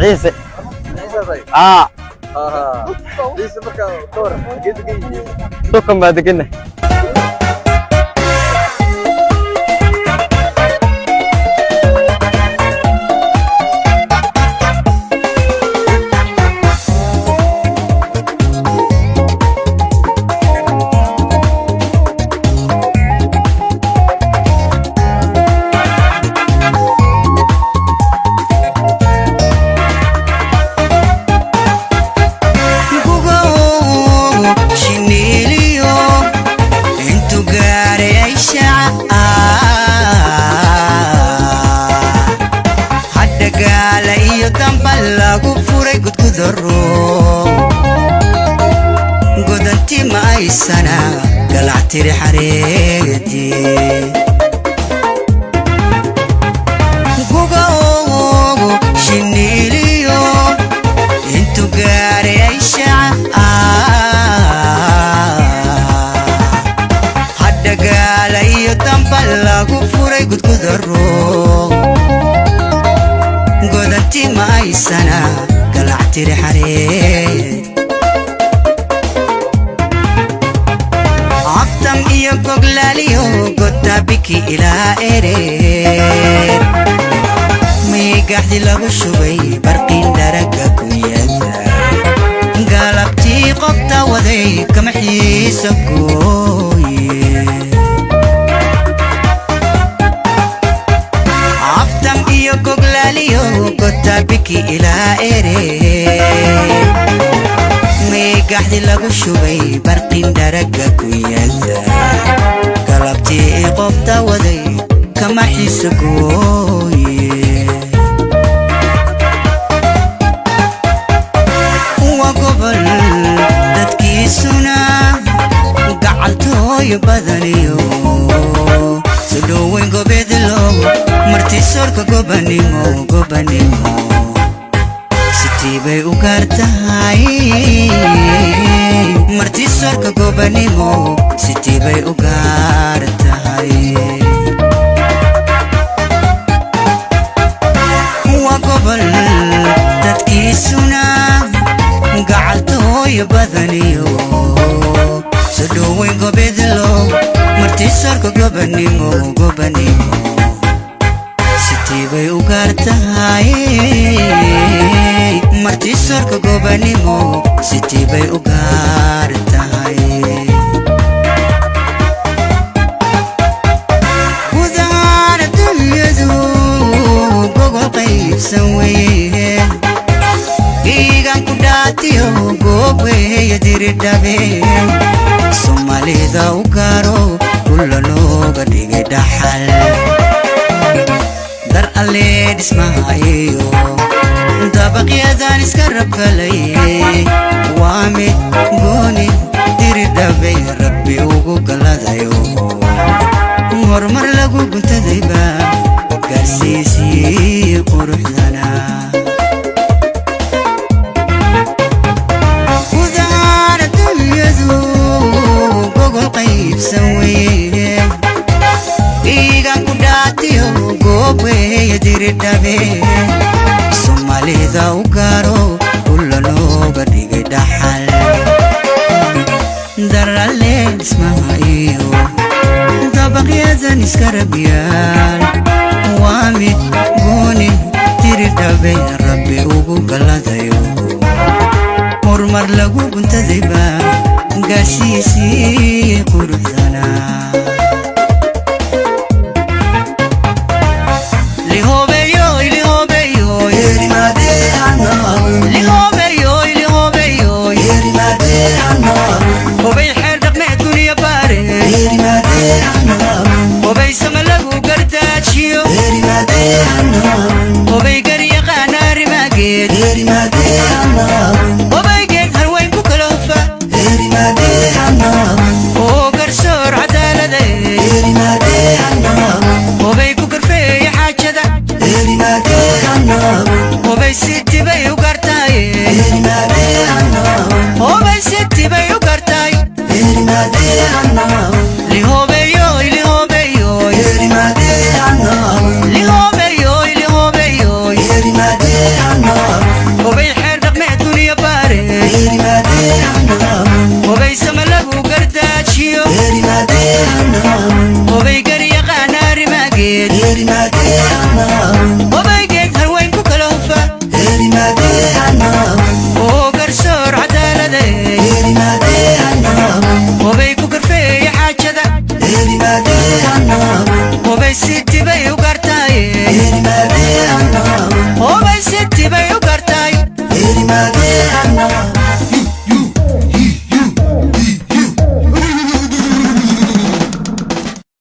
Ciise. Aa. Ciise, marka ka waran, xagee degan yihiin? Dukan baa degannahay. Shiniiliyo intu gaaray ay shaca hadha gaala iyo damba lagu furay gudgudaro godanti ma aysana galactiri xareedii guga shiniiliyo intu gaaray ay shaca hadha gaala iyo damba lagu furay gudgudaro godanti ma aysana galactiri xareed cabtam iyo goglaaliyo gotabiki ilaa ereer miigaxdi lagu shubay barqin daraga kunyada galabtii qobta waday kama xiisa gooye aftam iyo goglaaliyo gotabiki ilaa ereer miigaxdi lagu shubay barqin daraga kunyada galabtii qobta waday kama xiisa gooye. Waa gobol dadkiisuna gacaltooyo badaniyo soo dhoweyn gobeedlo martisoorka gobanimo gobanimo sitii bay u gaar tahay martisoorka gobanimo sitii bay u gaar tahay. Waa gobol dadkiisuna gacaltooyo badaniyo soo dhoweyn gobeedlo martisoorka gobanimo gobanimo sitii bay u gaar tahay martisoorka gobanimo sitii bay u gaar tahay. Gudahaan adduunyadu gogol qaybsan weye dhiigan ku dhaatiyo goob weeye diridhabe Soomaalida u gaaro kula looga dhigay dhaxal dar alle dhismaha iyo dabaqyadan iska rabkalay waa mid gooni diridhabe Rabbi ugu galadayo horumar lagu guntadayba gaarsiisii quruxdana. Gudahaan adduunyadu gogol qaybsan weye dhiigan ku dhaatiyo goob weeye diridhabe Soomaalida u gaaro kula looga dhigay dhaxal daralle dhismaha iyo dabaqyadan iska rabyaal waa mid gooni diridhabe Rabbi ugu galadayo horumar lagu guntadayba gaarsiisii quruxdana.